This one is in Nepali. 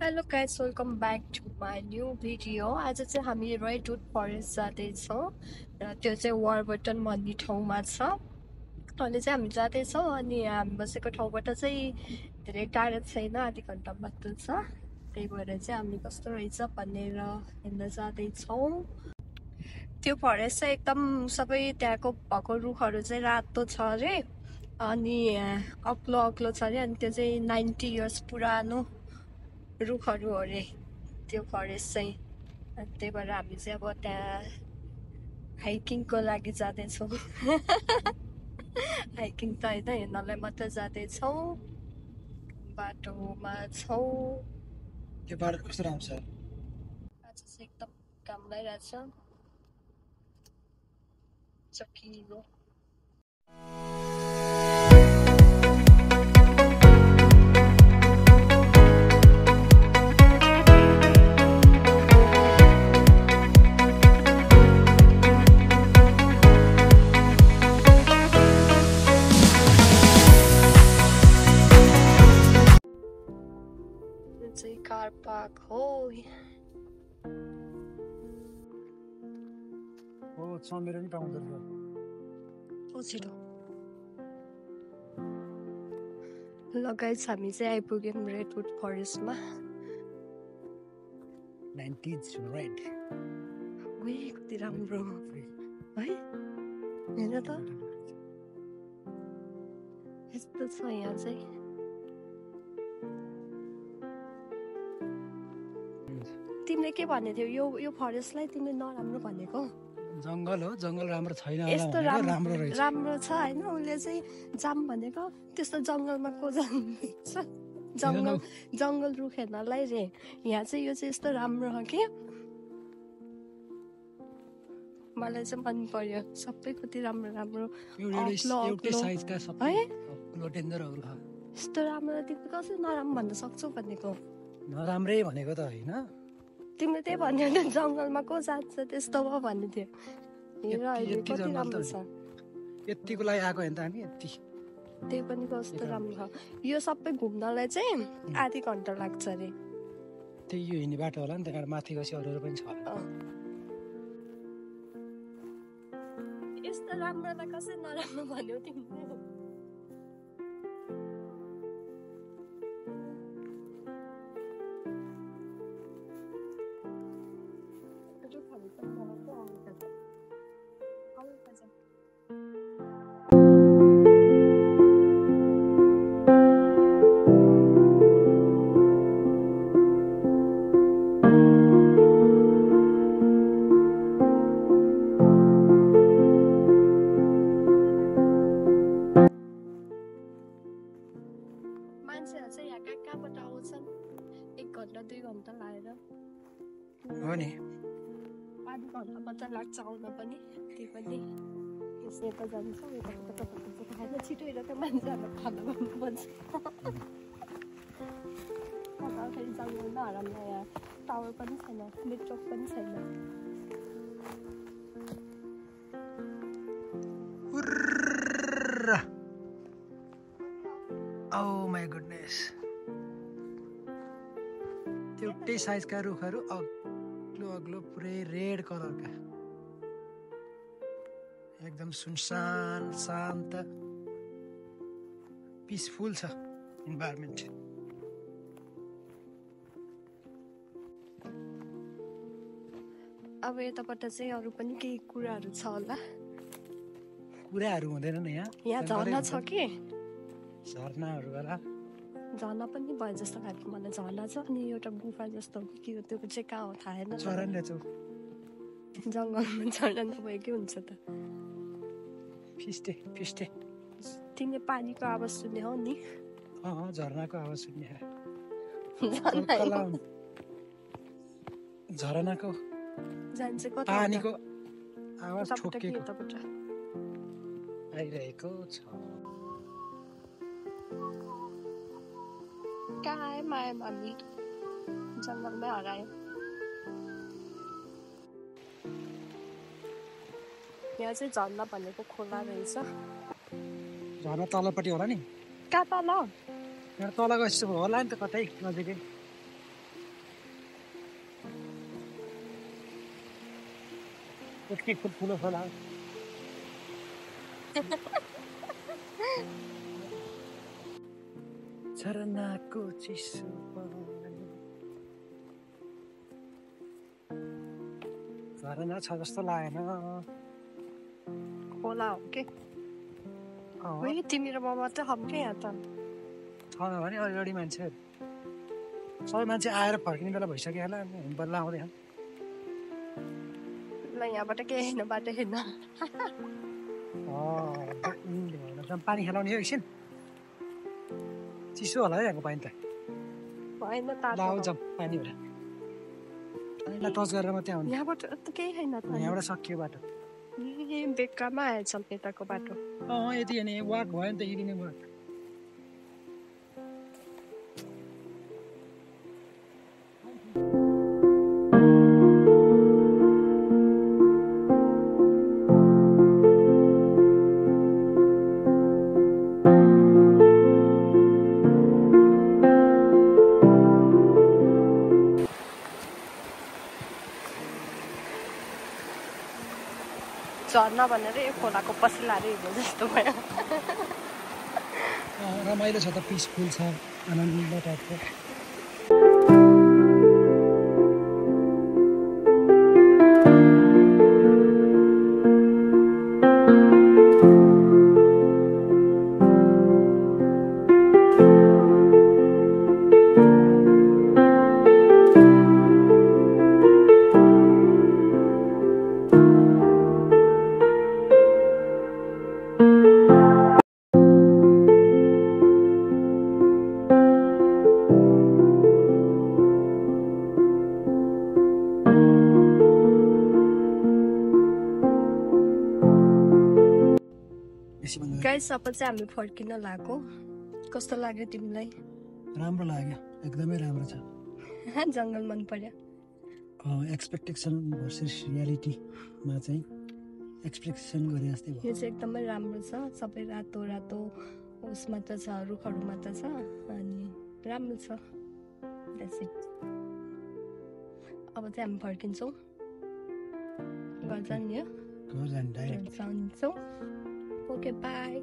Hello guys, welcome back to my new video. आज चाहिँ हामी रेडवुड फरेस्ट जाँदैछौँ र त्यो चाहिँ वारबटन भन्ने ठाउँमा छ। अहिले चाहिँ हामी जाँदैछौँ अनि हामी बसेको ठाउँबाट चाहिँ धेरै टाढा छैन, आधी घन्टा मात्र छ। त्यही भएर चाहिँ हामी कस्तो रहेछ भनेर हेर्न जाँदैछौँ। त्यो फरेस्ट चाहिँ एकदम सबै त्यहाँको भएको रुखहरू चाहिँ रातो छ अरे, अनि अग्लो अग्लो छ अरे, अनि त्यो चाहिँ 90 इयर्स पुरानो रुखहरू हो अरे त्यो फरेस्ट चाहिँ। त्यही भएर हामी चाहिँ अब त्यहाँ हाइकिङको लागि जाँदैछौँ। हाइकिङ त होइन, हेर्नलाई मात्र जाँदैछौँ। बाटोमा छौँ। त्यो बाटो कस्तो राम्रो छ। आज चाहिँ एकदम काम लागिरहेछ, चकिलो। चाहिँ कार पार्क हो। हो चमेरो नि पाउँदो रहेछ। छिटो लगाइछ। हामी चाहिँ आइपुग्यौँ रेडवुड फरेस्टमा। 90s रेड कति राम्रो है, हेर त यस्तो छ यहाँ चाहिँ। तिमीले के भनेको थियौ यो फरेस्टलाई? तिमीले नराम्रो भनेको। जङ्गल हो, जङ्गल राम्रो छैन यस्तो राम्रो रहेछ। राम्रो छ होइन। उसले चाहिँ जाम भनेको त्यस्तो जङ्गलमा को जान्छ? जङ्गल रुख हेर्नलाई रे। यहाँ चाहिँ यो चाहिँ यस्तो राम्रो हो कि मलाई चाहिँ मन पर्यो। सबै कति राम्रो राम्रो एउटै साइजका सबै है, डेन्जरहरू छ। यस्तो राम्रो तिमीले कसरी नराम्रो भन्न सक्छौ भनेको? नराम्रै भनेको त होइन। तिमीले त्यही भन्यो नि, जङ्गलमा को जान्छ त्यस्तो भयो भन्ने थियो। हेर अहिले कति राम्रो छ। यतिको लागि आएको होइन त हामी। यति त्यही पनि कस्तो राम्रो छ। यो सबै घुम्नलाई चाहिँ आधी घन्टा लाग्छ अरे। त्यही यो हिँड्ने बाटो होला नि, त्यहाँ माथि गएपछि अरू पनि छ होला। यस्तो राम्रोलाई कसरी नराम्रो भन्यौ तिमीले? मान्छेहरू चाहिँ यहाँ कहाँबाट आउँछन् 1 घन्टा 2 घन्टा लागेर। हो नि, आधी घन्टा मात्र लाग्छ आउन पनि। त्यही पनि यसो यता जान्छौँ, यता खाएर छिटो हेर त्यो मान्छेहरूलाई फलो गर्नुपर्छ। फेरि जङ्गलमा हराउँदा यहाँ टावर पनि छैन, नेटवर्क पनि छैन। Oh my goodness, एउटै साइजका रुखहरू अग्लो अग्लो पुरै रेड कलरका, एकदम सुनसान शान्त पिसफुल छ इन्भाइरोमेन्ट। अब यताबाट चाहिँ अरू पनि केही कुराहरू छ होला। कुराहरू हुँदैन नि यहाँ झर्ना छ कि? झर्नाहरू होला। झर्ना पनि भयो जस्तो लाग्यो मलाई। झर्ना छ अनि एउटा गुफा जस्तो हो कि त्यो चाहिँ कहाँ हो थाहा छैन। चरन छु जङ्गलमा झर्ना नभए के हुन्छ त? फिस्टे तिमीले पानीको आवाज सुन्ने हो नि? झरनाको आवाज सुन्ने। झरनाको पानीको आवाज ठोकेको आइरहेको छ। कहाँ आयो माया मामी? जङ्गलमै हरायो। यहाँ चाहिँ झर्ना भनेको खोला रहेछ। झर्ना तलपट्टि होला नि? कहाँ तल? यहाँ तल गएपछि होला नि त कतै नजिकै। यति ठुलो खोला झरनाको चिसो झरना छ जस्तो लागेन खोला हो के तिमी र म मात्रै हम के यहाँ त छैन भने अलरेडी मान्छेहरू सबै मान्छे आएर फर्किने बेला भइसक्यो होला बल्ल आउँदैन ल यहाँबाट के हेर्न बाटो हेर्न पानी खेलाउने हो एकछिन चिसो होला है यहाँको पानी त होइन आउँछ पानी भएर पानीलाई टच गरेर मात्रै आउने यहाँबाट त केही छैन त यहाँबाट सकियो बाटो बेकारमा आएछ यताको बाटो यति होइन वाक भयो नि त यति नै वाक झर्ना भनेर यो खोलाको पसिलाहरू हिँड्नु जस्तो भयो रमाइलो छ त पिसफुल छ आनन्द टाइपको गाइस अब चाहिँ हामी फर्किन लाग्यो कस्तो लाग्यो तिमीलाई राम्रो लाग्यो एकदमै राम्रो छ जङ्गल मन पर्यो एक्सपेक्टेसन भर्सेस रियालिटीमा चाहिँ एक्सपेक्टेसन गरे जस्तै भयो यो चाहिँ एकदमै राम्रो छ सबै रातो रातो उसमा त छ रुखहरूमा त छ अनि राम्रो छ द्याट्स इट अब चाहिँ हामी फर्किन्छौँ घर जाने हो घर जाने डाइरेक्ट जान्छौँ ओके बाई